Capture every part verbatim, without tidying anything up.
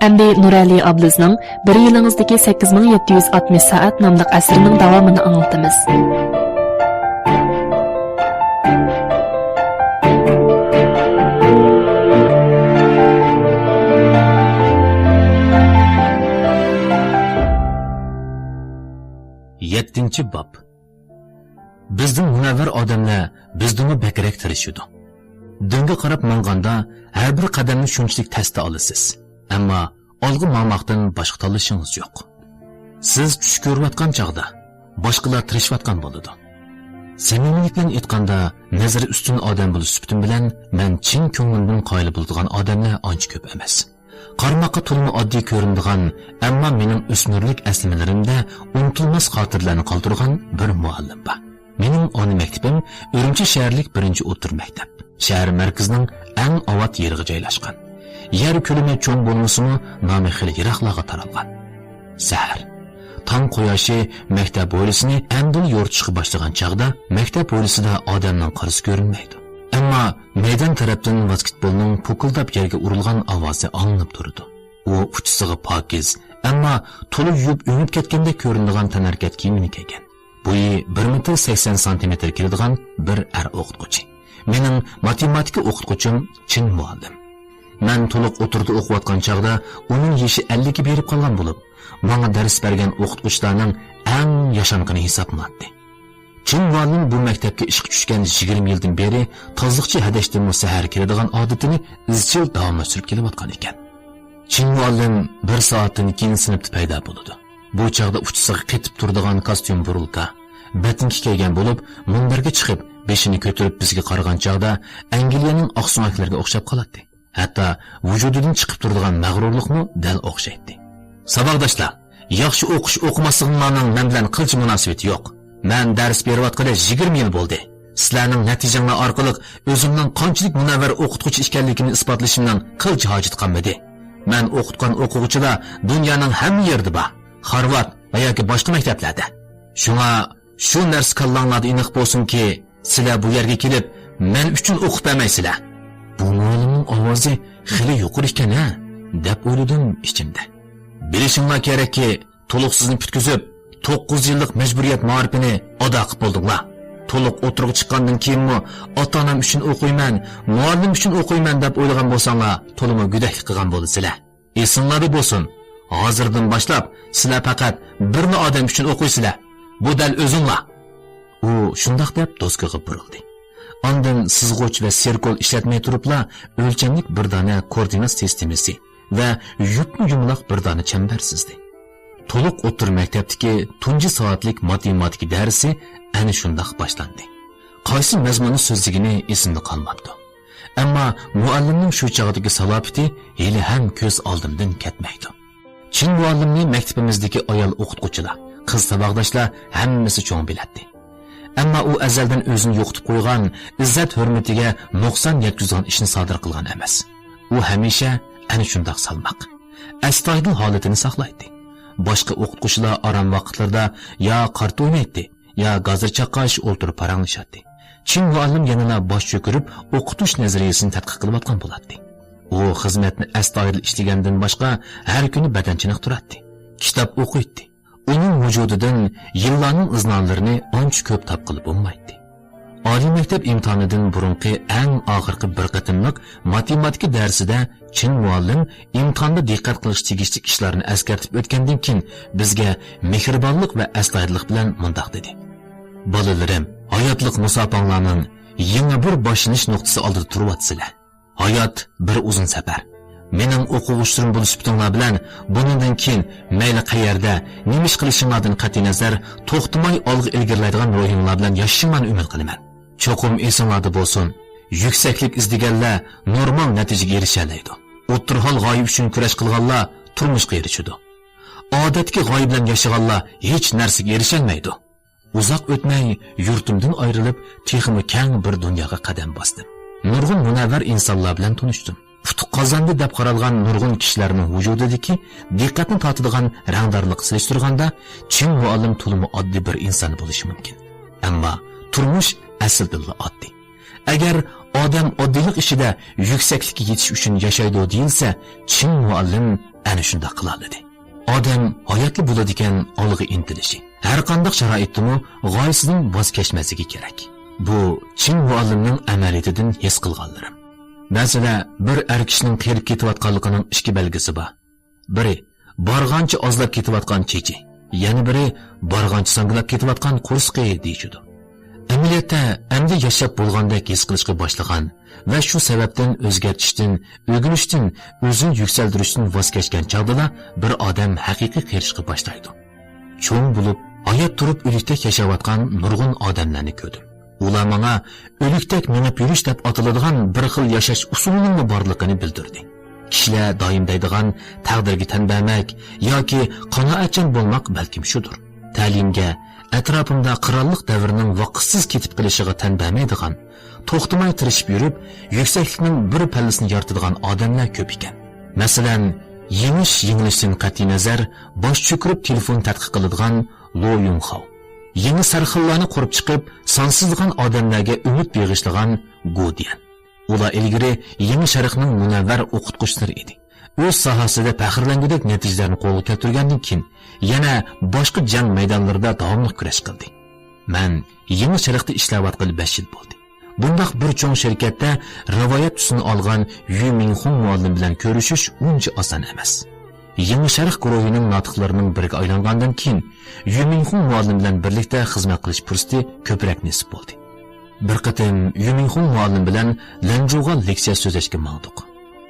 ئەمدى نۇرئەلى ئابلىزنىڭ بىر يىلىڭىزدىكى سەككىز مىڭ يەتتە يۈز ئاتمىش سائەت ناملىق ئەسىرىنىڭ داۋامىنى ئاڭلىتىمىز. يەتتىنچى باب. بىزدىن مۇنەۋۋەر ئادەملەر بىزدىنمۇ بەكرەك تىرىشىدۇ. دىڭگە قاراپ ماڭغاندا ھەر بىر قەدەمنى شۇنچىلىك تەستە ئالىسىز. ئەمما ئالغا ماڭماقتىن باشقا تاللىشىڭىز يوق. سىز چۈش كۆرۈۋاتقان چاغدا باشقىلار تىرىشىۋاتقان بولىدۇ. سەمىمىيلىك بىلەن ئېيتقاندا، نەزىرى ئۈستۈن ئادەم بولۇش سۈپىتىم بىلەن مەن چىن كۆڭلۈمدىن قايىل بولىدىغان ئادەملەر ئانچە كۆپ ئەمەس. قارىماققا تولىمۇ ئاددىي كۆرۈنىدىغان، ئەمما مېنىڭ ئۆسمۈرلۈك ئەسلىمىلىرىمدە ئۇنتۇلماس خاتىرىلەرنى قالدۇرغان بىر مۇئەللىم بار. مېنىڭ ئانا مەكتىپىم ئۈرۈمچى شەھەرلىك بىرىنچى ئوتتۇرا مەكتەپ. شەھەر مەركىزىنىڭ ئەڭ ئاۋات يېرىغا جايلاشقان. يەر كۆلىمى چوڭ بولمىسىمۇ، نامى خېلى يىراقلارغا تارالغان. سەھەر. تاڭ قۇياشى مەكتەپ ھويلىسىنى ئەمدىلا يورۇتۇشقا باشلىغان چاغدا، مەكتەپ ھويلىسىدا ئادەمنىڭ قارىسى كۆرۈنمەيدۇ. ئەمما مەيدان تەرەپتىن ۋاسكېتبولنىڭ پوكۇلداپ يەرگە ئۇرۇلغان ئاۋازى ئاڭلىنىپ تۇرىدۇ. ئۇ ئۇچىسىغا پاكىز، ئەمما تولا يۇيۇپ ئۆڭۈپ كەتكەندەك كۆرۈنىدىغان تەنھەرىكەت كىيىمىنى كىيگەن. بويى بىر مېتىر سەكسەن سانتىمېتىر كېلىدىغان بىر ئەر ئوقۇتقۇچى. مېنىڭ ماتېماتىكا ئوقۇتقۇچۇم چىن مۇئەللىم. مەن تولۇق ئوتتۇرىدا ئوقۇۋاتقان چاغدا ئۇنىڭ يېشى ئەللىككە بېرىپ قالغان بولۇپ، ماڭا دەرس بەرگەن ئوقۇتقۇچىلارنىڭ ئەڭ ياشانغىنى ھېسابلىناتتى. چىن مۇئەللىم بۇ مەكتەپكە ئىشقا چۈشكەن يىگىرمە يىلدىن بېرى تازىلىقچى ھەدەشتىنمۇ سەھەر كېلىدىغان ئادىتىنى ئىزچىل داۋاملاشتۇرۇپ كېلىۋاتقان ئىكەن. چىن مۇئەللىم بىر سائەتتىن كېيىن سىنىپتا پەيدا بولىدۇ. بۇ چاغدا ئۇچىسىغا قېتىپ تۇرىدىغان كاستيۇم بۇرۇلكا، بەتنىكى كىيگەن بولۇپ، مۇنبەرگە چىقىپ، بېشىنى كۆتۈرۈپ بىزگە قارىغان چاغدا ئەنگلىيەنىڭ ئاقسۆڭەكلىرىگە ئوخشاپ قالاتتى. ھەتتا ۋۇجۇدىدىن چىقىپ تۇرىدىغان مەغرۇرلۇقمۇ دەل ئوخشايتتى. ساۋاقداشلار، ياخشى ئوقۇش ئوقۇماسلىقىڭلارنىڭ مەن بىلەن قىلچە مۇناسىۋىتى يوق. مەن دەرس بېرىۋاتقىلى يىگىرمە يىل بولدى. سىلەرنىڭ نەتىجەڭلار ئارقىلىق ئۆزۈمنىڭ قانچىلىك مۇنەۋۋەر ئوقۇتقۇچى ئىكەنلىكىمنى ئىسپاتلىشىمنىڭ قىلچە ھاجىتى قالمىدى. مەن ئوقۇتقان ئوقۇغۇچىلار دۇنيانىڭ ھەممە يېرىدە بار. خارۋارد ۋە ياكى باشقا مەكتەپلەردە. شۇڭا شۇ نەرسە كاللاڭلاردا ئېنىق بولسۇنكى، سىلەر بۇ يەرگە كېلىپ، مەن ئۈچۈن ئوقۇپ بەرمەيسىلەر. بۇ مۇئەللىمنىڭ ئاۋازى خېلى يۇقىرى ئىكەن-ھە، دەپ ئويلىدىم ئىچىمدە. بىلىشىڭلار كېرەككى، تولۇق سىزنى پۈتكۈزۈپ، توققۇز يىللىق مەجبۇرىيەت مائارىپىنى ئادا قىلىپ بولدۇڭلار. تولۇق ئوتتۇرىغا چىققاندىن كېيىنمۇ ئاتا-ئانام ئۈچۈن ئوقۇيمەن، مۇئەللىم ئۈچۈن ئوقۇيمەن دەپ ئويلىغان بولساڭلار، تولىمۇ گۆدەكلىك قىلغان بولىسىلەر. ئېسىڭلاردا بولسۇن، ھازىردىن باشلاپ سىلەر پەقەت بىرلا ئادەم ئۈچۈن ئوقۇيسىلەر. بۇ دەل ئۆزۈڭلار. ئۇ شۇنداق دەپ دوسكىغا بۇرۇلدى. ئاندىن سىزغۇچ ۋە سېركول ئىشلەتمەي تۇرۇپلا ئۆلچەملىك بىر دانە كوردىنات سىستېمىسى ۋە يۇپمۇ يۇمىلاق بىر دانە چەمبەر سىزدى. تولۇق ئوتتۇرا مەكتەپتىكى تۇنجى سائەتلىك ماتېماتىكا دەرسى ئەنە شۇنداق باشلاندى. قايسى مەزمۇننى سۆزلىگىنى ئېسىمدە قالماپتۇ. ئەمما مۇئەللىمنىڭ شۇ چاغدىكى سالاپىتى ھېلىھەم كۆز ئالدىمدىن كەتمەيدۇ. چىن مۇئەللىمنى مەكتىپىمىزدىكى ئايال ئوقۇتقۇچىلار، قىز ساۋاقداشلار ھەممىسى چوڭ بىلەتتى. ئەمما ئۇ ئەزەلدىن ئۆزىنى يوقىتىپ قويغان، ئىززەت-ھۆرمىتىگە نۇقسان يەتكۈزىدىغان ئىشنى سادىر قىلغان ئەمەس. ئۇ ھەمىشە ئەنە شۇنداق سالماق، ئەستايىدىل ھالىتىنى ساقلايتتى. باشقا ئوقۇتقۇچىلار ئارام ۋاقىتلىرىدا يا قارتا ئوينايتتى، يا گازىر چاققاچ ئولتۇرۇپ پاراڭلىشاتتى. چىن مۇئەللىم يەنىلا باش چۆكۈرۈپ ئوقۇتۇش نەزەرىيىسىنى تەتقىق قىلىۋاتقان بولاتتى. ئۇ خىزمەتنى ئەستايىدىل ئىشلىگەندىن باشقا ھەر كۈنى بەدەن چېنىقتۇراتتى. كىتاب ئوقۇيتتى. ئۇنىڭ ۋۇجۇدىدىن يىللارنىڭ ئىزنالىرىنى ئانچە كۆپ تاپقىلى بولمايتتى. ئالىي مەكتەپ ئىمتىھانىدىن بۇرۇنقى ئەڭ ئاخىرقى بىر قېتىملىق ماتېماتىكا دەرسىدە چىن مۇئەللىم ئىمتىھاندا دىققەت قىلىش تېگىشلىك ئىشلارنى ئەسكەرتىپ ئۆتكەندىن كېيىن، بىزگە مېھرىبانلىق ۋە ئەستايىدىللىق بىلەن مۇنداق دېدى: بالىلىرىم، ھاياتلىق مۇساپاڭلارنىڭ يېڭى بىر باشلىنىش نۇقتىسى ئالدىدا تۇرۇۋاتىسىلەر. ھايات بىر ئۇزۇن سەپەر. مېنىڭ ئوقۇغۇچىلىرىم بولۇش سۈپىتىڭلار بىلەن بۇنىڭدىن كېيىن مەيلى قەيەردە، نېمە ئىش قىلىشىڭلاردىن قەتئىينەزەر، توختىماي ئالغا ئىلگىرىلەيدىغان روھىڭلار بىلەن ياشىشىڭلارنى ئۈمىد قىلىمەن. چوقۇم ئېسىڭلاردا بولسۇن، يۈكسەكلىك ئىزدىگەنلەر نورمال نەتىجىگە ئېرىشەلەيدۇ. ئوتتۇرا ھال غايە ئۈچۈن كۈرەش قىلغانلار تۇرمۇشقا ئېرىشىدۇ. ئادەتتىكى غايە بىلەن ياشىغانلار ھېچ نەرسىگە ئېرىشەلمەيدۇ. ئۇزاق ئۆتمەي يۇرتۇمدىن ئايرىلىپ، تېخىمۇ كەڭ بىر دۇنياغا قەدەم باستىم. نۇرغۇن مۇنەۋۋەر ئىنسانلار بىلەن تونۇشتۇم. ئۇتۇق قازاندى دەپ قارالغان نۇرغۇن كىشىلەرنىڭ ۋۇجۇدىدىكى دىققەتنى تارتىدىغان رەڭدارلىققا سېلىشتۇرغاندا، چىن مۇئەللىم تولىمۇ ئاددىي بىر ئىنسان بولۇشى مۇمكىن. ئەمما تۇرمۇش ئەسلىدىنلا ئاددىي. ئەگەر ئادەم ئاددىيلىق ئىچىدە يۈكسەكلىككە يېتىش ئۈچۈن ياشايدۇ دېيىلسە، چىن مۇئەللىم ئەنە شۇنداق قىلالىدى. ئادەم ھاياتلا بولىدىكەن ئالغا ئىنتىلىشى، ھەرقانداق شارائىتتىمۇ غايىسىدىن ۋاز كەچمەسلىكى كېرەك. بۇ چىن مۇئەللىمنىڭ ئەمەلىيىتىدىن ھېس قىلغانلىرىم. مەسىلەن، بىر ئەر كىشىنىڭ قېرىپ كېتىۋاتقانلىقىنىڭ ئىككى بەلگىسى بار. بىرى، بارغانچە ئازلاپ كېتىۋاتقان چېچى، يەنە بىرى، بارغانچە ساڭگىلاپ كېتىۋاتقان قورسىقى دېيىشىدۇ. ئەمەلىيەتتە، ئەمدى ياشاپ بولغاندەك ھېس قىلىشقا باشلىغان ۋە شۇ سەۋەبتىن ئۆزگەرتىشتىن، ئۆگىنىشتىن، ئۆزىنى يۈكسەلدۈرۈشتىن ۋاز كەچكەن چاغدىلا بىر ئادەم ھەقىقىي قېرىشقا باشلايدۇ. چوڭ بولۇپ، ھايات تۇرۇپ ئۆلۈكتەك ياشاۋاتقان نۇرغۇن ئادەملەرنى كۆردۈم. ئۇلار ماڭا ئۆلۈكتەك مېڭىپ يۈرۈش دەپ ئاتىلىدىغان بىر خىل ياشاش ئۇسۇلىنىڭمۇ بارلىقىنى بىلدۈردى. كىشىلەر دائىم دەيدىغان تەقدىرگە تەن بەرمەك ياكى قانائەتچان بولماق بەلكىم شۇدۇر. تەلىيىمگە، ئەتراپىمدا قىرانلىق دەۋرىنىڭ ۋاقىتسىز كېتىپ قېلىشىغا تەن بەرمەيدىغان، توختىماي تىرىشىپ يۈرۈپ، يۈكسەكلىكنىڭ بىر پەللىسىنى يارىتىدىغان ئادەملەر كۆپ ئىكەن. مەسىلەن، يېڭىش-يېڭىلىشتىن قەتئىينەزەر، باش چۆكۈرۈپ تېلېفون تەتقىق قىلىدىغان لو يۇڭخاۋ، يېڭى سەرخىللارنى قۇرۇپ چىقىپ، سانسىزلىغان ئادەملەرگە ئۈمىد بېغىشلىغان گو ديەن. ئۇلار ئىلگىرى يېڭى شەرقنىڭ مۇنەۋۋەر ئوقۇتقۇچىلىرى ئىدى. ئۆز ساھەسىدە پەخىرلەنگۈدەك نەتىجىلەرنى قولغا كەلتۈرگەندىن كېيىن، يەنە باشقا جەڭ مەيدانلىرىدا داۋاملىق كۈرەش قىلدى. مەن يېڭى شەرقتە ئىشلەۋاتقىلى بەش يىل بولدى. بۇنداق بىر چوڭ شىركەتتە رىۋايەت تۈسىنى ئالغان يۈ مىڭخۇڭ مۇئەللىم بىلەن كۆرۈشۈش ئۇنچە ئاسان ئەمەس. يېڭى شەرق گۇرۇھىنىڭ ناتىقلىرىنىڭ بىرىگە ئايلانغاندىن كېيىن، يۈ مىڭخۇڭ مۇئەللىم بىلەن بىرلىكتە خىزمەت قىلىش پۇرسىتى كۆپرەك نېسىپ بولدى. بىر قېتىم يۈ مىڭخۇڭ مۇئەللىم بىلەن لەنجۇغا لېكسىيە سۆزلەشكە ماڭدۇق.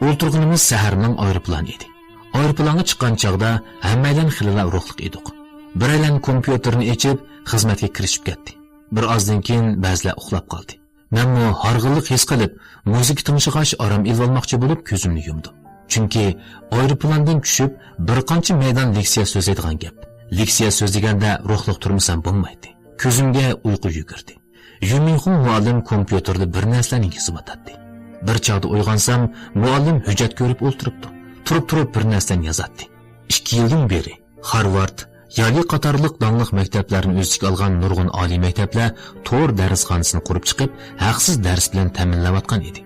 ئولتۇرغىنىمىز سەھەرنىڭ ئايروپىلانى ئىدى. ئايروپىلانغا چىققان چاغدا ھەممەيلەن خېلىلا روھلۇق ئىدۇق. بىرەيلەن كومپيۇتېرنى ئېچىپ، خىزمەتكە كىرىشىپ كەتتى. بىر ئازدىن كېيىن بەزىلەر ئۇخلاپ قالدى. مەنمۇ ھارغىنلىق ھېس قىلىپ، مۇزىكا تىڭشىغاچ ئارام ئېلىۋالماقچى بولۇپ كۆزۈمنى يۇمدۇم. چۈنكى ئايروپىلاندىن چۈشۈپ، بىر قانچە مەيدان لېكسىيە سۆزلەيدىغان گەپ. لېكسىيە سۆزلىگەندە روھلۇق تۇرمىسام بولمايتتى. كۆزۈمگە ئۇيقۇ يۈگۈردى. يۈ مىڭخۇڭ مۇئەللىم كومپيۇتېردا بىر نەرسىلەرنى يېزىۋاتاتتى. بىر چاغدا ئويغانسام، مۇئەللىم ھۆججەت كۆرۈپ ئولتۇرۇپتۇ. تۇرۇپ-تۇرۇپ بىر نەرسىلەرنى يازاتتى. ئىككى يىلدىن بېرى خارۋارد، يالى قاتارلىق داڭلىق مەكتەپلەرنى ئۆز ئىچىگە ئالغان نۇرغۇن ئالىي مەكتەپلەر تور دەرسخانىسىنى قۇرۇپ چىقىپ، ھەقسىز دەرس بىلەن تەمىنلەۋاتقان ئىدى.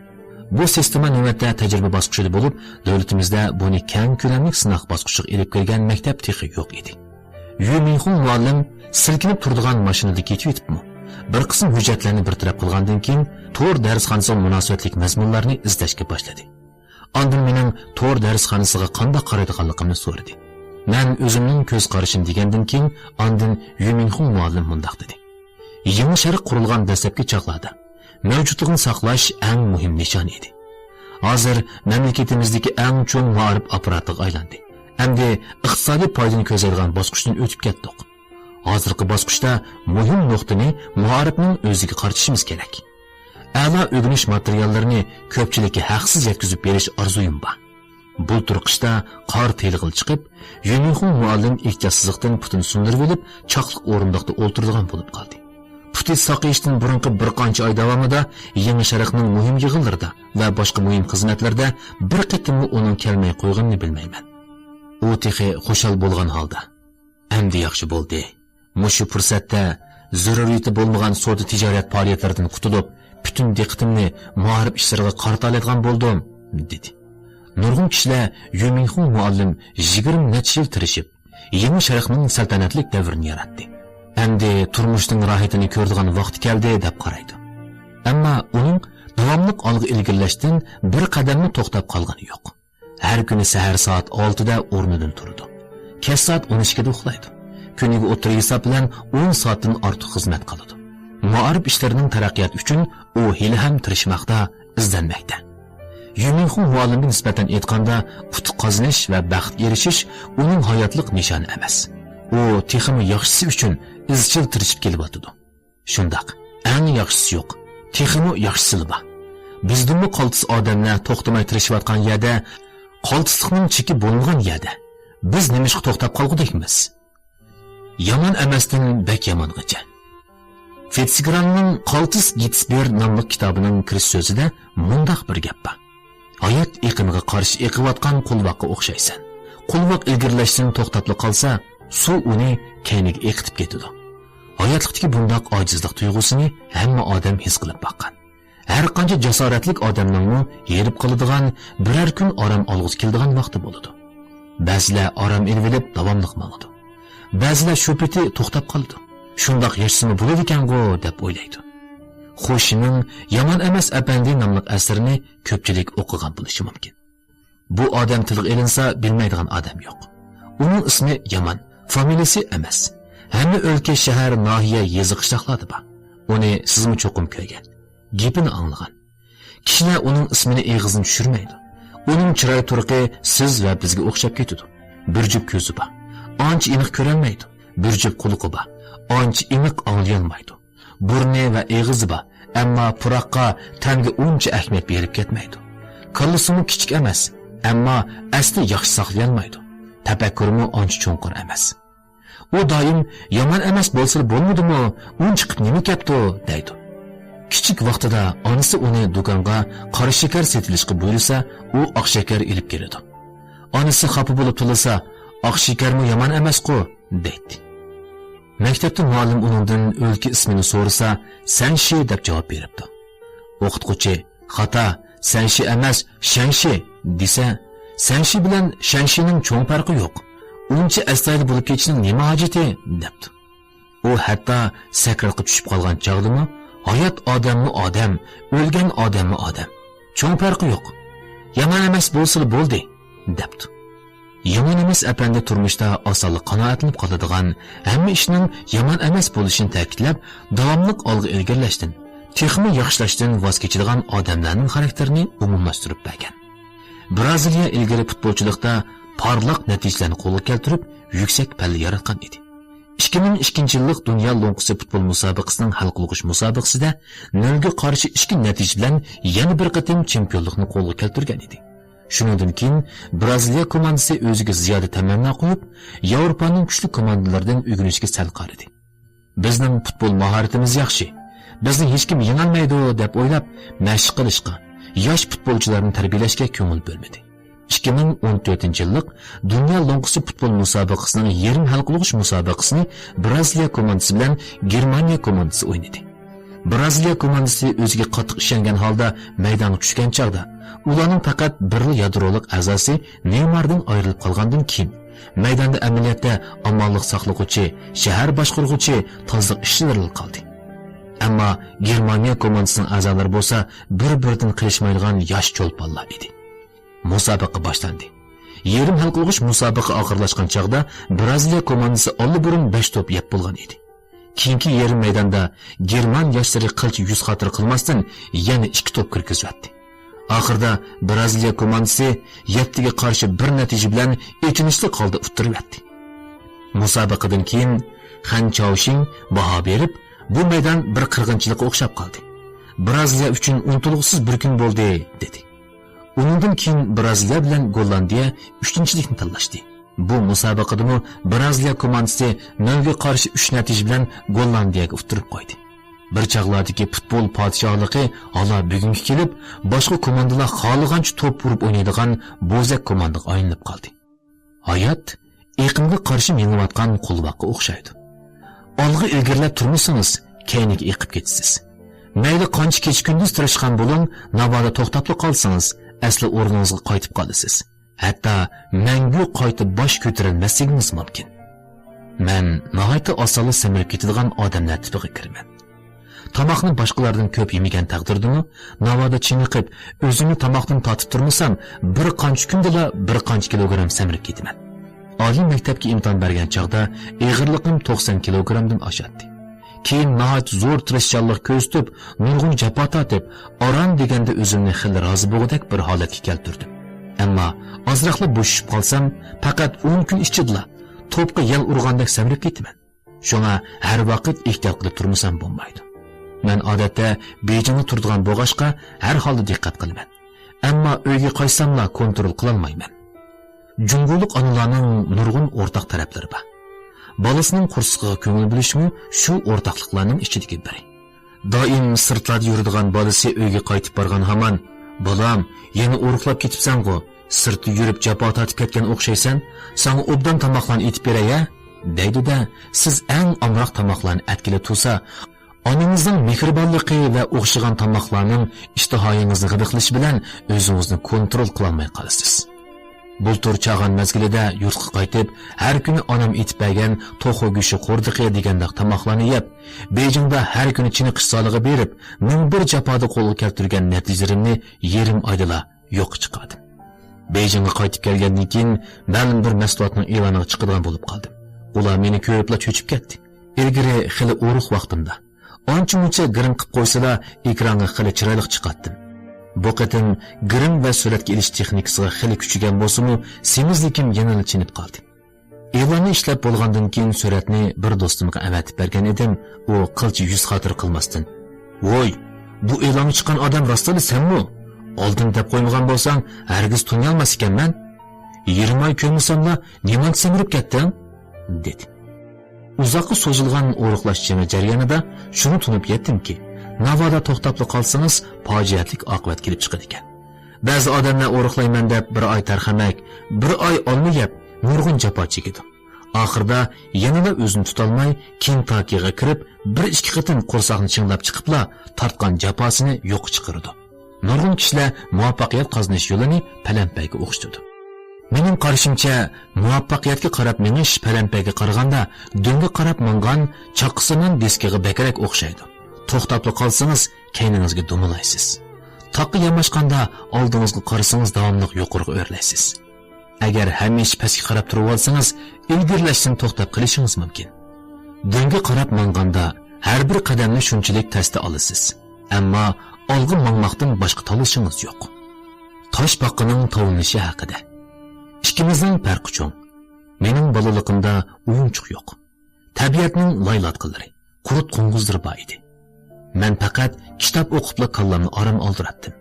بۇ سىستېما نۆۋەتتە تەجرىبە باسقۇچىدا بولۇپ، دۆلىتىمىزدە بۇنى كەڭ كۆلەملىك سىناق باسقۇچىغا ئېلىپ كىرگەن مەكتەپ تېخى يوق ئىدى. يۈ مىڭخۇڭ مۇئەللىم سىلكىنىپ تۇرىدىغان ماشىنىدا كېتىۋېتىپمۇ، بىر قىسىم ھۆججەتلەرنى بىر تەرەپ قىلغاندىن كېيىن، تور دەرسخانىسىغا مۇناسىۋەتلىك مەزمۇنلارنى ئىزدەشكە باشلىدى. ئاندىن مېنىڭ تور دەرسخانىسىغا قانداق قارايدىغانلىقىمنى سورىدى. مەن ئۆزۈمنىڭ كۆز قارىشىنى دېگەندىن كېيىن، ئاندىن يۈ مىڭخۇڭ مۇئەللىم مۇنداق دېدى: يېڭى شەرق قۇرۇلغان دەسلەپكى چاغلاردا مەۋجۇتلۇقىنى ساقلاش ئەڭ مۇھىم نىشان ئىدى. ھازىر مەملىكىتىمىزدىكى ئەڭ چوڭ مائارىپ ئاپپاراتىغا ئايلاندى. ئەمدى ئىقتىسادىي پايدىنى كۆزلەيدىغان باسقۇچتىن ئۆتۈپ كەتتۇق. ھازىرقى باسقۇچتا مۇھىم نۇقتىنى مائارىپنىڭ ئۆزىگە قارىتىشىمىز كېرەك. ئەلا ئۆگىنىش ماتېرىياللىرىنى كۆپچىلىككە ھەقسىز يەتكۈزۈپ بېرىش ئارزۇيۇم بار. بۇلتۇر قىشتا قار تېيىلغىلى چىقىپ، يۈمىنخۇڭ مۇئەللىم ئېھتىياتسىزلىقتىن پۇتىنى سۇندۇرۇۋېلىپ، چاقلىق ئورۇندۇقتا ئولتۇرىدىغان بولۇپ قالدى. پۇتى ساقىيىشتىن بۇرۇنقى بىر قانچە ئاي داۋامىدا يېڭى شەرقنىڭ مۇھىم يىغىنلىرىدا ۋە باشقا مۇھىم خىزمەتلەردە بىر قېتىممۇ ئۇنىڭ كەلمەي قويغىنىنى بىلمەيمەن. ئۇ تېخى خۇشال بولغان ھالدا، ئەمدى ياخشى بولدى. مۇشۇ پۇرسەتتە زۆرۈرىيىتى بولمىغان سودا تىجارەت پائالىيەتلىرىدىن قۇتۇلۇپ، پۈتۈن دىققىتىمنى مائارىپ ئىشلىرىغا قارىتالايدىغان بولدۇم، دېدى. نۇرغۇن كىشىلەر يۈمىنخۇڭ مۇئەللىم يىگىرمە نەچچە يىل تىرىشىپ، يېڭى شەرقنىڭ سەلتەنەتلىك دەۋرىنى ياراتتى. ئەمدى تۇرمۇشنىڭ راھىتىنى كۆرىدىغان ۋاقتى كەلدى، دەپ قارايدۇ. ئەمما ئۇنىڭ داۋاملىق ئالغا ئىلگىرىلەشتىن بىر قەدەممۇ توختاپ قالغىنى يوق. ھەر كۈنى سەھەر سائەت ئالتىدە ئورنىدىن تۇرىدۇ. كەچ سائەت ئون ئىككىدە ئۇخلايدۇ. كۈنىگە ئوتتۇرا ھېساب بىلەن ئون سائەتتىن ئارتۇق خىزمەت قىلىدۇ. مائارىپ ئىشلىرىنىڭ تەرەققىياتى ئۈچۈن ئۇ ھېلىھەم تىرىشماقتا، ئىزدەنمەكتە. يۈمىنخۇ مۇئەللىمگە نىسبەتەن ئېيتقاندا، ئۇتۇق قازىنىش ۋە بەخت ئېرىشىش ئۇنىڭ ھاياتلىق نىشانى ئەمەس. ئۇ تېخىمۇ ياخشىسى ئۈچۈن ئىزچىل تىرىشىپ كېلىۋاتىدۇ. شۇنداق، ئەڭ ياخشىسى يوق، تېخىمۇ ياخشىسىلا بار. بىزدىنمۇ قالتىس ئادەملەر توختىماي تىرىشىۋاتقان يەردە، قالتىسلىقنىڭ چېكى بولمىغان يەردە، بىز نېمىشقا توختاپ قالغۇدەكمىز؟ يامان ئەمەستىن بەك يامانغىچە. فىتسگراننىڭ قالتىس گېتسبېر ناملىق كىتابىنىڭ كىرىش سۆزىدە مۇنداق بىر گەپ بار: ھايات ئېقىنىغا قارشى ئېقىۋاتقان قولۋاققا ئوخشايسەن. قولۋاق ئىلگىرىلەشتىن توختاپلا قالسا، سۇ ئۇنى كەينىگە ئېقىتىپ كېتىدۇ. ھاياتلىقتىكى بۇنداق ئاجىزلىق تۇيغۇسىنى ھەممە ئادەم ھېس قىلىپ باققان. ھەر قانچە جاسارەتلىك ئادەمنىڭمۇ ھېرىپ قالىدىغان، بىرەر كۈن ئارام ئالغۇسى كېلىدىغان ۋاقتى بولىدۇ. بەزىلەر ئارام ئېلىۋېلىپ داۋاملىق ماڭىدۇ. بەزىلەر شۇ پېتى توختاپ قالىدۇ. شۇنداق ياشىسىمۇ بولىدىكەنغۇ دەپ ئويلايدۇ. خوشىنىڭ يامان ئەمەس ئەپەندى ناملىق ئەسىرىنى كۆپچىلىك ئوقۇغان بولۇشى مۇمكىن. بۇ ئادەم تىلغا ئېلىنسا بىلمەيدىغان ئادەم يوق. ئۇنىڭ ئىسمى يامان، فامىلىسى ئەمەس. ھەممە ئۆلكە، شەھەر، ناھىيە، يېزا، قىشلاقلاردا بار. ئۇنى سىزمۇ چوقۇم كۆرگەن، گېپىنى ئاڭلىغان. كىشىلەر ئۇنىڭ ئىسمىنى ئېغىزدىن چۈشۈرمەيدۇ. ئۇنىڭ چىراي تۇرقى سىز ۋە بىزگە ئوخشاپ كېتىدۇ. بىر جۈپ كۆزى بار، ئانچە ئېنىق كۆرەلمەيدۇ. بىر جۈپ قۇلىقى بار، ئانچە ئېنىق ئاڭلىيالمايدۇ. بۇرنى ۋە ئېغىزى بار، ئەمما پۇراققا، تەمگە ئۇنچە ئەھمىيەت بېرىپ كەتمەيدۇ. كاللىسىمۇ كىچىك ئەمەس، ئەمما ئەستە ياخشى ساقلىيالمايدۇ. تەپەككۇرىمۇ ئانچە چوڭقۇر ئەمەس. ئۇ دائىم يامان ئەمەس بولسىلا بولمىدىمۇ، ئۇنچە قىپ نېمە كەپتۇ دەيدۇ. كىچىك ۋاقتىدا ئانىسى ئۇنى دۇكانغا قارا شېكەر سېتىۋېلىشقا بۇيرۇسا، ئۇ ئاق شېكەر ئېلىپ كېلىدۇ. ئانىسى خاپا بولۇپ تىللىسا، ئاق شېكەرمۇ يامان ئەمەسقۇ دەيتتى. مەكتەپتە مۇئەللىم ئۇنىڭدىن ئۆلكە ئىسمىنى سورىسا، سەنشى دەپ جاۋاب بېرىپتۇ. ئوقۇتقۇچى، خاتا، سەنشى ئەمەس، شەنشى دېسە، سەنشى بىلەن شەنشىنىڭ چوڭ پەرقى يوق. ئۇنچە ئەستايىدىل بولۇپ كېتىشنىڭ نېمە ھاجىتى؟ دەپتۇ. ئۇ ھەتتا سەكراتقا چۈشۈپ قالغان چاغدىمۇ، ھايات ئادەممۇ ئادەم، ئۆلگەن ئادەممۇ ئادەم. چوڭ پەرقى يوق. يامان ئەمەس بولسىلا بولدى، دەپتۇ. يامان ئەمەس ئەپەندى تۇرمۇشتا ئاسانلا قانائەتلىنىپ قالىدىغان، ھەممە ئىشنىڭ يامان ئەمەس بولۇشىنى تەكىتلەپ، داۋاملىق ئالغا ئىلگىرىلەشتىن، تېخىمۇ ياخشىلاشتىن ۋاز كېچىدىغان ئادەملەرنىڭ خاراكتېرىنى ئومۇملاشتۇرۇپ بەرگەن. برازىلىيە ئىلگىرى پۇتبولچىلىقتا پارلاق نەتىجىلەرنى قولغا كەلتۈرۈپ، يۈكسەك پەللە ياراتقان ئىدى. ئىككى مىڭ ئىككىنچى يىللىق دۇنيا لوڭقىسى پۇتبول مۇسابىقىسىنىڭ ھەل قىلغۇچ مۇسابىقىسىدە نۆلگە قارشى ئىككى نەتىجە بىلەن يەنە بىر قېتىم چېمپىيونلۇقنى قولغا كەلتۈرگەن ئىدى. شۇنىڭدىن كېيىن بىرازىلىيە كوماندىسى ئۆزىگە زىيادە تەمەننا قويۇپ، ياۋروپانىڭ كۈچلۈك كوماندىلىرىدىن ئۆگىنىشكە سەل قارىدى. بىزنىڭ پۇتبول ماھارىتىمىز ياخشى، بىزنى ھېچكىم يېڭەلمەيدۇ دەپ ئويلاپ، مەشىق قىلىشقا، ياش پۇتبولچىلارنى تەربىيەلەشكە كۆڭۈل بۆلمىدى. ئىككى مىڭ ئون تۆتىنچى يىللىق دۇنيا لوڭقىسى پۇتبول مۇسابىقىسىنىڭ يېرىم ھەل قىلغۇچ مۇسابىقىسىنى بىرازىلىيە كوماندىسى بىلەن گېرمانىيە كوماندىسى ئوينىدى. بىرازىلىيە كوماندىسى ئۆزىگە قاتتىق ئىشەنگەن ھالدا مەيدانغا چۈشكەن چاغدا، ئۇلارنىڭ پەقەت بىرلا يادرولۇق ئەزاسى نېيماردىن ئايرىلىپ قالغاندىن كېيىن، مەيداندا ئەمەلىيەتتە ئامانلىق ساقلىغۇچى، شەھەر باشقۇرغۇچى، تازىلىق ئىشچىلىرىلا قالدى. ئەمما گېرمانىيە كوماندىسىنىڭ ئەزالىرى بولسا بىر-بىرىدىن قېلىشمايدىغان ياش چولپانلار ئىدى. مۇسابىقە باشلاندى. يېرىم ھەل قىلغۇچ مۇسابىقە ئاخىرلاشقان چاغدا بىرازىلىيە كوماندىسى ئاللىبۇرۇن بەش توپ يەپ بولغان ئىدى. كېيىنكى يېرىم مەيداندا گېرمان ياشلىرى قىلچە يۈز خاتىرە قىلماستىن يەنە ئىككى توپ كىرگۈزۈۋەتتى. ئاخىرىدا بىرازىلىيە كوماندىسى يەتتىگە قارشى بىر نەتىجە بىلەن ئېچىنىشلىق ھالدا ئۇتتۇرۇۋەتتى. مۇسابىقىدىن كېيىن خەن چاۋشىڭ باھا بېرىپ، بۇ مەيدان بىر قىرغىنچىلىققا ئوخشاپ قالدى. بىرازىلىيە ئۈچۈن ئۇنتۇلغۇسىز بىر كۈن بولدى، دېدى. ئۇنىڭدىن كېيىن بىرازىلىيە بىلەن گوللاندىيە ئۈچىنچىلىكنى تاللاشتى. بۇ مۇسابىقىدىمۇ بىرازىلىيە كوماندىسى نۆلگە قارشى ئۈچ نەتىجە بىلەن گوللاندىيەگە ئۇتتۇرۇپ قويدى. بىر چاغلاردىكى پۇتبول پادىشاھلىقى ھالا بۈگۈنگە كېلىپ، باشقا كوماندىلار خالىغانچە توپ ئۇرۇپ ئوينايدىغان بوزەك كوماندىغا ئايلىنىپ قالدى. ھايات ئېقىنغا قارشى مېڭىۋاتقان قولۋاققا ئوخشايدۇ. ئالغا ئىلگىرىلەپ تۇرمىسىڭىز، كەينىگە ئېقىپ كېتىسىز. مەيلى قانچە كېچە-كۈندۈز تىرىشقان بولۇڭ، ناۋادا توختاپلا قالسىڭىز، ئەسلى ئورنىڭىزغا قايتىپ قالىسىز. ھەتتا مەڭگۈ قايتا باش كۆتۈرەلمەسلىكىڭىز مۇمكىن. مەن ناھايىتى ئاسانلا سەمرىپ كېتىدىغان ئادەملەر تىپىغا كىرىمەن. تاماقنى باشقىلاردىن كۆپ يېمىگەن تەقدىردىمۇ، ناۋادا چېنىقىپ، ئۆزۈمنى تاماقتىن تارتىپ تۇرمىسام، بىر قانچە كۈندىلا بىر قانچە كىلوگرام سەمرىپ كېتىمەن. ئالىي مەكتەپكە ئىمتىھان بەرگەن چاغدا ئېغىرلىقىم توقسان كىلوگرامدىن ئاشاتتى. كېيىن ناھايىتى زور تىرىشچانلىق كۆرسىتىپ، نۇرغۇن جاپا تارتىپ، ئاران دېگەندە ئۆزۈمنى خېلى رازى بولغۇدەك بىر ھالەتكە كەلتۈردۈم. ئەمما ئازراقلا بوشىشىپ قالسام، پەقەت ئون كۈن ئىچىدىلا توپقا يەل ئۇرغاندەك سەمرىپ كېتىمەن. شۇڭا ھەر ۋاقىت ئېھتىيات قىلىپ تۇرمىسام بولمايدۇ. مەن ئادەتتە بېيجىڭدا تۇرىدىغان بولغاچقا، ھەر ھالدا دىققەت قىلىمەن. ئەمما ئۆيگە قايتساملا كونترول قىلالمايمەن. جۇڭگولۇق ئانىلارنىڭ نۇرغۇن ئورتاق تەرەپلىرى بار. بالىسىنىڭ قورسىقىغا كۆڭۈل بۆلۈشمۇ شۇ ئورتاقلىقلارنىڭ ئىچىدىكى بىرى. دائىم سىرتلاردا يۈرىدىغان بالىسى ئۆيگە قايتىپ بارغان ھامان، «بالام، يەنە ئورۇقلاپ كېتىپسەنغۇ؟ سىرتتا يۈرۈپ جاپا تارتىپ كەتكەن ئوخشايسەن. ساڭا ئوبدان تاماقلارنى ئېتىپ بېرەي ھە؟» دەيدۇ-دە، سىز ئەڭ ئامراق تاماقلارنى ئەتكىلى تۇرسا، ئانىڭىزنىڭ مېھرىبانلىقى ۋە ئوخشىغان تاماقلارنىڭ ئىشتىھايىڭىزنى غىدىقلىشى بىلەن ئۆزىڭىزنى كونترول قىلالماي قالىسىز. بۇلتۇر چاغان مەزگىلىدە يۇرتقا قايتىپ، ھەر كۈنى ئانام ئېتىپ بەرگەن توخۇ گۆشى قوردىقى دېگەندەك تاماقلارنى يەپ، بېيجىڭدا ھەر كۈنى چېنىقىش زالىغا بېرىپ، مىڭ بىر جاپادا قولغا كەلتۈرگەن نەتىجىلىرىمنى يېرىم ئايدىلا يوققا چىقاردىم. بېيجىڭغا قايتىپ كەلگەندىن كېيىن، مەلۇم بىر مەھسۇلاتنىڭ ئېلانىغا چىقىدىغان بولۇپ قالدىم. ئۇلار مېنى كۆرۈپلا چۆچۈپ كەتتى. ئىلگىرى خېلى ئورۇق ۋاقتىمدا، ئانچە-مۇنچە گىرىم قىپ قويسىلا، ئېكرانغا خېلى چىرايلىق چىقاتتىم. بۇ قېتىم گىرىم ۋە سۈرەتكە ئېلىش تېخنىكىسىغا خېلى كۈچىگەن بولسىمۇ، سېمىزلىكىم يەنىلا چېنىپ قالدى. ئېلاننى ئىشلەپ بولغاندىن كېيىن سۈرەتنى بىر دوستۇمغا ئەۋەتىپ بەرگەن ئىدىم، ئۇ قىلچە يۈز خاتىرە قىلماستىن، «ۋوي، بۇ ئېلانغا چىققان ئادەم راستلا سەنمۇ؟ ئالدىن دەپ قويمىغان بولساڭ، ھەرگىز تونۇيالماس ئىكەنمەن. يېرىم ئاي كۆرمىسەملا، نېمانچە سەمرىپ كەتتىڭ؟» دېدى. ئۇزاققا سوزۇلغان ئورۇقلاش جېڭى جەريانىدا شۇنى تونۇپ يەتتىمكى، ناۋادا توختاپلا قالسىڭىز، پاجىئەتلىك ئاقىۋەت كېلىپ چىقىدىكەن. بەزى ئادەملەر ئورۇقلايمەن دەپ بىر ئاي تەرخەمەك، بىر ئاي ئالما يەپ، نۇرغۇن جاپا چېكىدۇ. ئاخىرىدا يەنىلا ئۆزىنى تۇتالماي، كېنتاكىغا كىرىپ، بىر ئىككى قېتىم قورساقنى چىڭلاپ چىقىپلا، تارتقان جاپاسىنى يوققا چىقىرىدۇ. نۇرغۇن كىشىلەر مۇۋەپپەقىيەت قازىنىش يولىنى پەلەمپەيگە ئوخشىتىدۇ. مېنىڭ قارىشىمچە، مۇۋەپپەقىيەتكە قاراپ مېڭىش پەلەمپەيگە قارىغاندا دۆڭگە قاراپ ماڭغان چاققىسىمان دىسكىغا بەكرەك ئوخشايدۇ. توختاپلا قالسىڭىز، كەينىڭىزگە دومىلايسىز. تاغقا ياماشقاندا ئالدىڭىزغا قارىسىڭىز، داۋاملىق يۇقىرىغا ئۆرلەيسىز. ئەگەر ھەمىشە پەسكە قاراپ تۇرۇۋالسىڭىز، ئىلگىرىلەشتىن توختاپ قېلىشىڭىز مۇمكىن. دۆڭگە قاراپ ماڭغاندا ھەر بىر قەدەمنى شۇنچىلىك تەستە ئالىسىز، ئەمما ئالغا ماڭماقتىن باشقا تاللىشىڭىز يوق. تاشپاقىنىڭ تاۋلىنىشى ھەققىدە. ئىككىمىزنىڭ پەرقى چوڭ. مېنىڭ بالىلىقىمدا ئويۇنچۇق يوق. تەبىئەتنىڭ لايلاتقىلىرى، قۇرت قوڭغۇزلىرى بار ئىدى. مەن پەقەت كىتاب ئوقۇپلا كاللامنى ئارام ئالدۇراتتىم.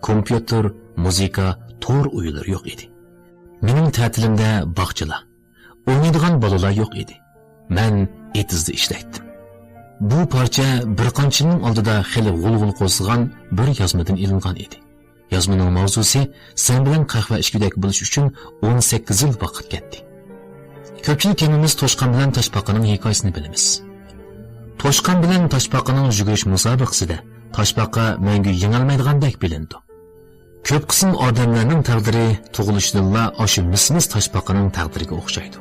كومپيۇتېر، مۇزىكا، تور ئويۇنلىرى يوق ئىدى. مېنىڭ تەتىلىمدە باغچىلار، ئوينايدىغان بالىلار يوق ئىدى. مەن ئېتىزدا ئىشلەيتتىم. بۇ پارچە بىر قانچە يىلنىڭ ئالدىدا خېلى غۇلغۇلا قوزغىغان بىر يازمىدىن ئېلىنغان ئىدى. يازمىنىڭ ماۋزۇسى سەن بىلەن قەھۋە ئىچكۈدەك بولۇش ئۈچۈن ئون سەككىز يىل ۋاقىت كەتتى. كۆپچىلىك ھەممىمىز توشقان بىلەن تاشپاقىنىڭ ھېكايىسىنى بىلىمىز. توشقان بىلەن تاشپاقىنىڭ يۈگۈرۈش مۇسابىقىسىدە تاشپاقا مەڭگۈ يېڭەلمەيدىغاندەك بىلىنىدۇ. كۆپ قىسىم ئادەملەرنىڭ تەقدىرى تۇغۇلۇشىدىنلا ئاشۇ مىس-مىس تاشپاقىنىڭ تەقدىرىگە ئوخشايدۇ.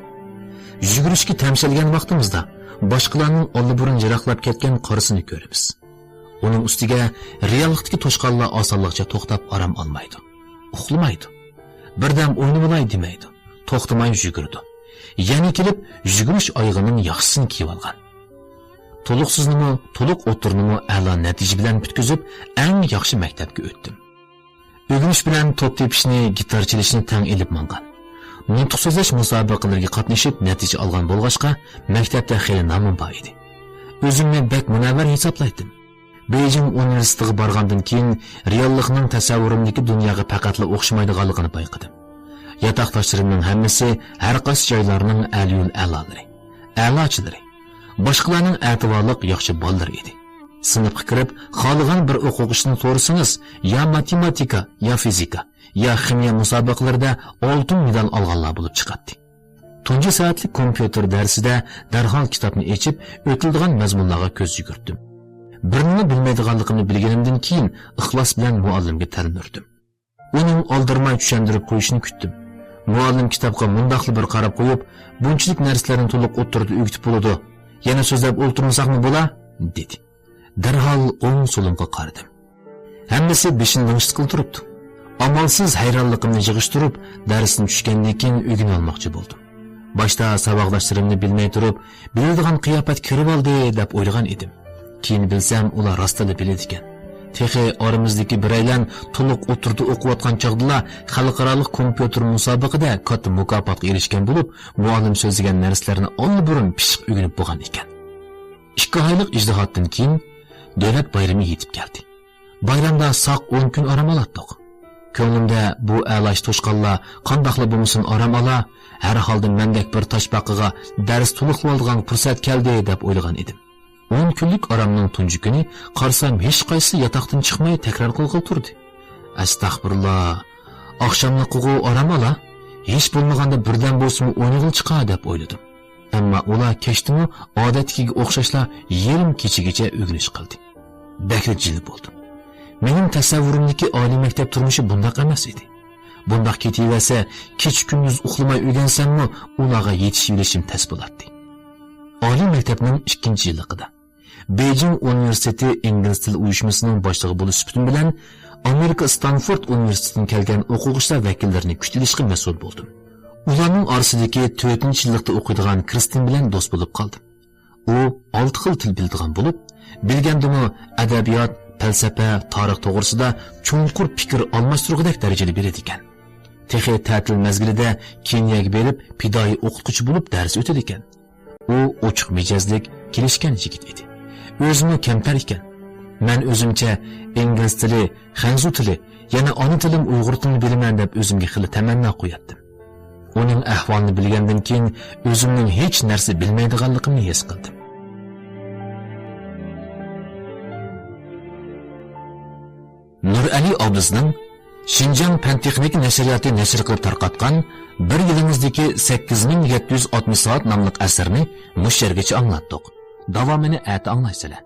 يۈگۈرۈشكە تەمشەلگەن ۋاقتىمىزدا باشقىلارنىڭ ئاللىبۇرۇن يىراقلاپ كەتكەن قارىسىنى كۆرىمىز. ئۇنىڭ ئۈستىگە رېئاللىقتىكى توشقانلار ئاسانلىقچە توختاپ ئارام ئالمايدۇ، ئۇخلىمايدۇ. بىردەم ئوينىۋالاي دېمەيدۇ، توختىماي يۈگۈرىدۇ. يەنە كېلىپ يۈگۈرۈش ئايىغىنىڭ ياخشىسىنى كىيىۋالغان. تولۇقسىزنىمۇ، تولۇق ئوتتۇرىنىمۇ ئەلا نەتىجە بىلەن پۈتكۈزۈپ، ئەڭ ياخشى مەكتەپكە ئۆتتۈم. ئۆگىنىش بىلەن توپ تېپىشنى، گىتار چېلىشنى تەڭ ئېلىپ ماڭغان. نۇتۇق سۆزلەش مۇسابىقىلىرىگە قاتنىشىپ نەتىجە ئالغان بولغاچقا، مەكتەپتە خېلى نامىم بار ئىدى. ئۆزۈمنى بەك مۇنەۋۋەر ھېسابلايتتىم. بېيجىڭ ئۇنىۋېرسىتېتىغا بارغاندىن كېيىن، رېئاللىقنىڭ تەسەۋۋۇرۇمدىكى دۇنياغا پەقەتلا ئوخشىمايدىغانلىقىنى بايقىدىم. ياتاقداشلىرىمنىڭ ھەممىسى ھەر قايسى جايلارنىڭ ئەلىيۇل ئەلالىرى، ئەلاچىلىرى، باشقىلارنىڭ ئەتىۋارلىق ياخشى بالىلىرى ئىدى. سىنىپقا كىرىپ، خالىغان بىر ئوقۇغۇچىدىن سورىسىڭىز، يا ماتېماتىكا، يا فىزىكا، يا خىمىيە مۇسابىقىلىرىدە ئالتۇن مېدال ئالغانلار بولۇپ چىقاتتى. تۇنجى سائەتلىك كومپيۇتېر دەرسىدە دەرھال كىتابنى ئېچىپ، ئۆتۈلىدىغان مەزمۇنلارغا كۆز يۈگۈرتتۈم. بىرنېمە بىلمەيدىغانلىقىمنى بىلگىنىمدىن كېيىن، ئىخلاس بىلەن مۇئەللىمگە تەلمۈردۈم. ئۇنىڭ ئالدىرىماي چۈشەندۈرۈپ قويۇشىنى كۈتتۈم. مۇئەللىم كىتابقا مۇنداقلا بىر قاراپ قويۇپ، «بۇنچىلىك نەرسىلەرنى تولۇق ئوتتۇرىدا ئۆگىتىپ بولىدۇ. يەنە سۆزلەپ ئولتۇرمىساقمۇ بولا؟» دېدى. دەرھال ئوڭ-سولۇمغا قارىدىم. ھەممىسى بېشىنى لىڭشىتقىلى تۇرۇپتۇ. ئامالسىز ھەيرانلىقىمنى يىغىشتۇرۇپ، دەرستىن چۈشكەندىن كېيىن ئۆگىنىۋالماقچى بولدۇم. باشتا ساۋاقداشلىرىمنى بىلمەي تۇرۇپ، بىلىدىغان قىياپەتكە كىرىۋالدى دەپ ئويلىغان ئىدىم. كېيىن بىلسەم، ئۇلار راستلا بىلىدىكەن. تېخى ئارىمىزدىكى بىرەيلەن تولۇق ئوتتۇرىدا ئوقۇۋاتقان چاغدىلا خەلقئارالىق كومپيۇتېر مۇسابىقىدە كاتتا مۇكاپاتقا ئېرىشكەن بولۇپ، مۇئەللىم سۆزلىگەن نەرسىلەرنى ئاللىبۇرۇن پىششىق ئۆگىنىپ بولغان ئىكەن. ئىككى ئايلىق ئىجتىھاتتىن كېيىن دۆلەت بايرىمى يېتىپ كەلدى. بايرامدا ساق ئون كۈن ئارام ئالاتتۇق. كۆڭلۈمدە بۇ ئەلاچى توشقانلار قانداقلا بولمىسۇن ئارام ئالا، ھەر ھالدا مەندەك بىر تاشپاقىغا دەرس تولۇقلىۋالىدىغان پۇرسەت كەلدى دەپ ئويلىغان ئىدىم. ئون كۈنلۈك ئارامنىڭ تۇنجى كۈنى قارىسام، ھېچقايسىسى ياتاقتىن چىقماي تەكرار قىلغىلى تۇردى. ئەستەغپۇرۇللا، ئاخشاملىقىغۇ ئارام ئالا، ھېچ بولمىغاندا بىردەم بولسىمۇ ئوينىغىلى چىقا دەپ ئويلىدىم. ئەمما ئۇلار كەچتىمۇ ئادەتتىكىگە ئوخشاشلا يېرىم كېچىگىچە ئۆگىنىش قىلدى. بەكلا جىلە بولدۇم. مېنىڭ تەسەۋۋۇرۇمدىكى ئالىي مەكتەپ تۇرمۇشى بۇنداق ئەمەس ئىدى. بۇنداق كېتىۋەرسە، كېچە-كۈندۈز ئۇخلىماي ئۆگەنسەممۇ، ئۇلارغا يېتىشىۋېلىشىم تەس بولاتتى. ئالىي مەكتەپنىڭ ئىككىنچى يىللىقىدا، بېيجىڭ ئۇنىۋېرسىتېتى ئىنگلىز تىلى ئۇيۇشمىسىنىڭ باشلىقى بولۇش سۈپىتىم بىلەن، ئامېرىكا ستانفورد ئۇنىۋېرسىتېتىدىن كەلگەن ئوقۇغۇچىلار ۋەكىللىرىنى كۈتۈۋېلىشقا مەسئۇل بولدۇم. ئۇلارنىڭ ئارىسىدىكى تۆتىنچى يىللىقتا ئوقۇيدىغان كىرىستىن بىلەن دوست بولۇپ قالدىم. ئۇ ئالتە خىل تىل بىلىدىغان بولۇپ، بىلگەندىمۇ ئەدەبىيات، پەلسەپە، تارىخ توغرىسىدا چوڭقۇر پىكىر ئالماشتۇرغۇدەك دەرىجىدە بىلىدىكەن. تېخى تەتىل مەزگىلىدە كېنىيەگە بېرىپ، پىدائىي ئوقۇتقۇچى بولۇپ دەرس ئۆتىدىكەن. ئۇ ئوچۇق مىجەزلىك، كېلىشكەن يىگىت ئىدى. ئۆزىمۇ كەمتەر ئىكەن. مەن ئۆزۈمچە ئىنگلىز تىلى، خەنزۇ تىلى، يەنە ئانا تىلىم ئۇيغۇر تىلىنى بىلىمەن دەپ ئۆزۈمگە خېلى تەمەننا قوياتتىم. ئۇنىڭ ئەھۋالىنى بىلگەندىن كېيىن ئۆزۈمنىڭ ھېچ نەرسە بىلمەيدىغانلىقىمنى ھېس قىلدىم. نۇرئەلى ئابلىزنىڭ شىنجاڭ پەن تېخنىكا نەشرىياتى نەشر قىلىپ تارقاتقان بىر يىلىڭىزدىكى سەككىز مىڭ يەتتە يۈز ئاتمىش سائەت ناملىق ئەسىرىنى مۇشۇ يەرگىچە ئاڭلاتتۇق. داۋامىنى ئەتە ئاڭلايسىلەر.